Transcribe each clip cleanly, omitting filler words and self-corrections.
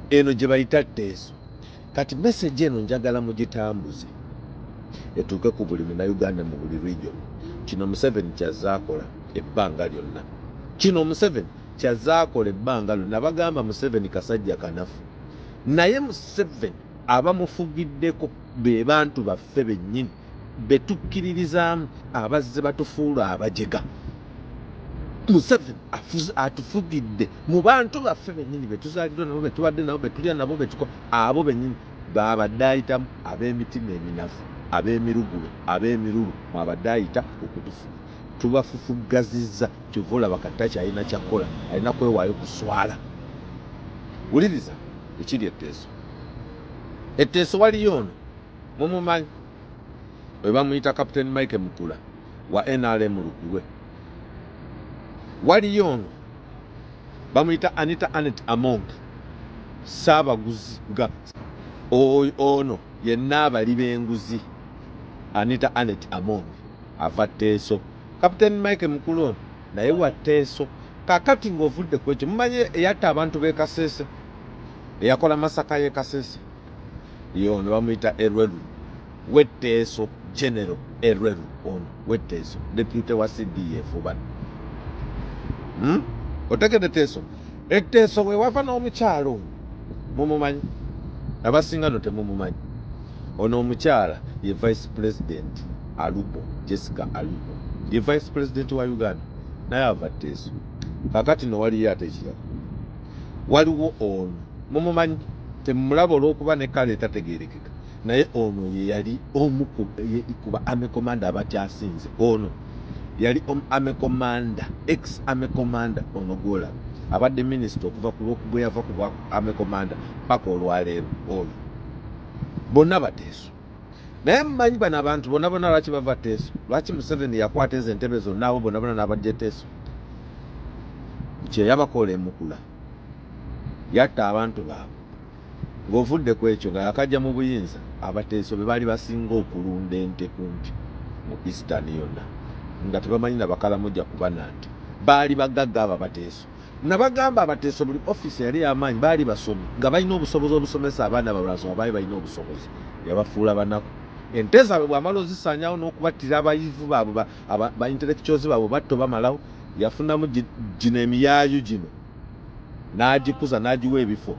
Eno gye bayita Teeso. Kati message eno njagala mugitambuze etuuke ku buli Munnayuganda mu buli region. Kino Museveni kyazze akola ebbanga lyonna. Kino Museveni kyazze akola ebbanga lyonna. Bagamba Museveni kasajja kanafu, naye Museveni abamufugiddeko be bantu baffe bennyini be tukkiririzaamu, abazze batufuula abajega. Museveni atufugidde mu bantu baffe bennyini be tuzaaliddwa nabo, be tubadde nabo, be tulya nabo, be tuko abo bennyini babadde ayitamu, ab'emitima eminafu, ab'emirugube, ab'emirulu, mwabadde ayita okutufuga. Tubafufuggazizza. Kyova olaba kati takyalina kyakkola, alina kwewaayo kuswala. Wuliriza ekiri Etteeso. Etteeso waliyo ono mumumanyi, we bamuyita Captain Mike Mukula wa NRM Lugulwe. Waliyo ono bamuyita Anita Anet Among, saabaguzi nga ono yenna abali b'enguzi. Anita Anet Among ava Teeso. Captain Mike Mukulu ono naye wa Teeso. Kakati ng'ovudde ku ekyo, mumanyi eyatta abantu b'e Kasese, eyakola massacre y'e Kasese? Yono bamuyita Elwelu w'Etteeso, General Elwelu ono w'Etteeso, deputy wa CDF bano. Otegedde Teeso? Etteeso we wava n'omukyalo ono mumumanyi, abasinga no temumumanyi. Ono omukyala ye Vice President Alupo, Jessica Alupo ye Vice President wa Uganda, naye ava Teeso. Kakati no waliyo ate ekirala, waliwo ono mumumanyi, temumulaba olw'okuba ne kale tategerekeka, naye ono ye yali omu ku ba army commander abakyasinze. Ono yali army commander, ex army commander. Ono gwolaba abadde minisita okuva ku lwokubwe yava ku bwa army commander paka olwaleero. Oyo bonna Bateeso. Naye mumanyi bano abantu bonna bonna lwaki bava Teeso? Lwaki Museveni yakwata ezo entebe zonna, abo bonna bonna n'abajja Teeso? Kyeyabakola emukula, yatta abantu baabwe. Ng'ovudde ku ekyo, nga yakajja mu buyinza, Abateeso be baali basinga okulunda ente kumpi mu Eastern yonna, nga tebamanyi na Bakalamojja kuba na nte. Baali bagagga abo Abateeso. Nabagamba Abateeso buli ofiisi yali ey'amaanyi, baali basomi nga balina obusobozi obusomesa abaana baabwe, lwansonga baali balina obusobozi. Yabafuula banaku. Ente zaabwe bw'amala ozisaanyaawo n'okubattira abayivu baabwe, ba intellectuals baabwe, batta bamalawo, yafunamu gino emiyaayu gino n'agikuza n'agiwa ebifo.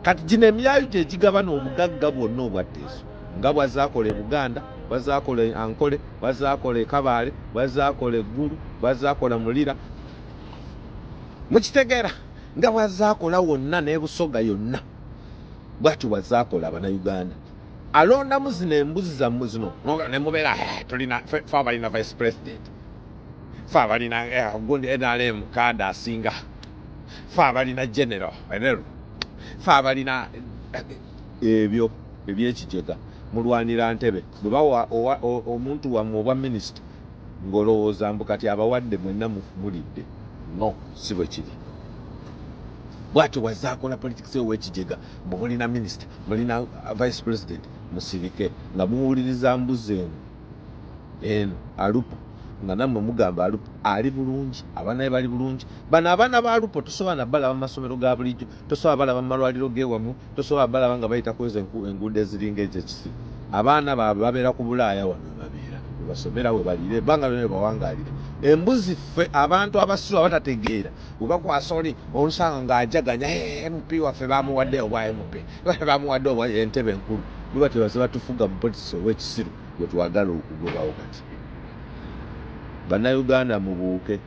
Kati gino emiyaayu gye gigabana obugagga bwonna obwa Teeso, nga bw'azze akola e Buganda, bw'azze akola e Ankole, bw'azze akola e Kabaale, bw'azze akola e Ggulu, bw'azze akola mu Lira. Mukitegeera? Nga bw'azze akola wonna n'e Busoga yonna, bw'atyo bw'azze akola Abannayuganda. Alondamu zino embuzi zammwe zino ne mubeera, eh, tulina ffe abalina vice president, ffe abalina gundi NRM kaada asinga, ffe abalina general Elwelu, ffe abalina ebyo ebyekijega. Mulwanira ntebe. Bwe bawa omuntu wammwe obwa minisita, ng'olowooza mbu kati abawadde mwenna mulidde. No, si bwe kiri. Bw'atyo bw'azze akola politics ow'ekijega, mbu mulina minisita, mulina vice president, musirike nga muwuliriza mbuzi eno eno Alupo, nga nammwe mugamba Alupo ali bulungi, abaana be bali bulungi. Bano abaana ba Alupo tosobola nabalaba mu masomero ga bulijjo, tosobola balaba mu malwaliro g'ewammwe, tosobola balaba nga bayita kwezo enguudo eziringa ekyekisiru. Abaana baabwe babeera ku Bulaaya wano we babeera, we basomera, we baliira, ebbanga lyonna we bawangaalira. Embuzi ffe abantu abasiru abatategeera bwe bakwasa oli olusanga ng'ajaganya, "MP waffe bamuwadde obwa MP, bamuwadde obwa entebe enkulu." Bwe batyo baze batufuga mu politics ow'ekisiru gwe twagala okugobawo. Kati Bannayuganda, mubuuke.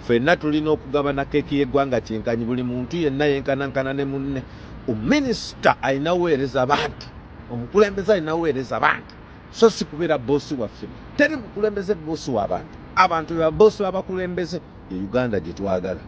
Ffenna tulina okugabana keeki y'eggwanga kyenkanyi. Buli muntu yenna yenkanankana ne munne. Ominisita alina weereza bantu, omukulembeze alina weereza bantu, so si kubeera boss waffe. Teri mukulembeze boss w'abantu, abantu be baboss b'abakulembeze. Ye Uganda gye twagala.